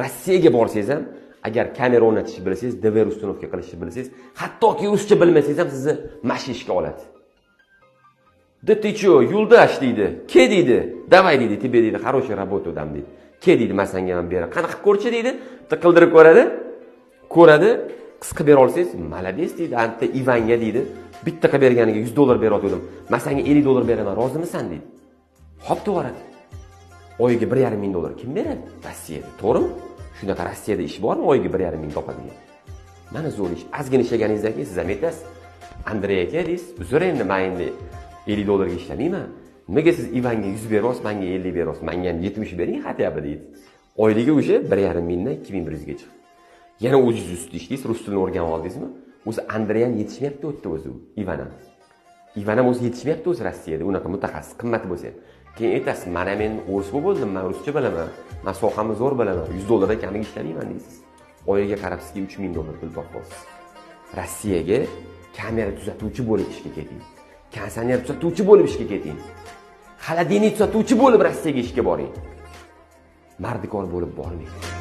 Rossiyaga borsangiz ham, agar kamera o'rnatishni bilsangiz, DVR установка qilishni bilsangiz, hattoki ruscha bilmasangiz ham sizni mashi ishga oladi. Да ты чё, Yuldash deydi. Ke deydi. Давай deydi, тебе deydi, хорошая работа дам deydi. Ke deydi, man senga ham beraman. Qanaqa qilib ko'rchi deydi. Bitta qildirib ko'radi. Ko'radi, qiz qilib bera olsangiz, молодец deydi. Anta Ivanga deydi. Bitta qilib berganiga $100 beryotgandim. Man senga $50 beraman, rozimisan deydi. Hop devoradi. Oyiga 1,5 ming dollar kim beradi Rossiyada, to'g'rimi? Shunaqa Rossiyada ish bormi oyiga 1,5 ming topadigan? Mana zo'r ish. Ozgina ishlaganingizdan keyin siz ham aytasiz. Andrey aka deysiz, uzr endi men endi $50 ga ishlamayman. Nimaga siz Ivanga 100 beryapsiz, menga 50 beryapsiz? Menga ham 70 bering хотя бы deydi. Oyligi o'sha 1,5 mingdan 2100 gacha. Yana o'zingiz ustida ishlaysiz, rus tilini o'rganib oldingizmi? O'zi Andrey ham yetishmayapti u yerda o'zi, Ivan ham. Ivan ham o'zi yetishmayapti o'zi Rossiyada, unaqa mutaxassis qimmat bo'lsa ham. Keyin aytasiz, mana men o'ris bo'lib bo'ldim, men ruscha bilaman, men sohamni zo'r bilaman, $100 dan kamiga ishlamayman deysiz. Oyiga qarab sizga $3000 pul topasiz. Rossiyaga kamera tuzatuvchi bo'lib ishga keting. Konditsioner tuzatuvchi bo'lib ishga keting. Холодильник tuzatuvchi bo'lib Rossiyaga ishga boring. Mardikor bo'lib bormang.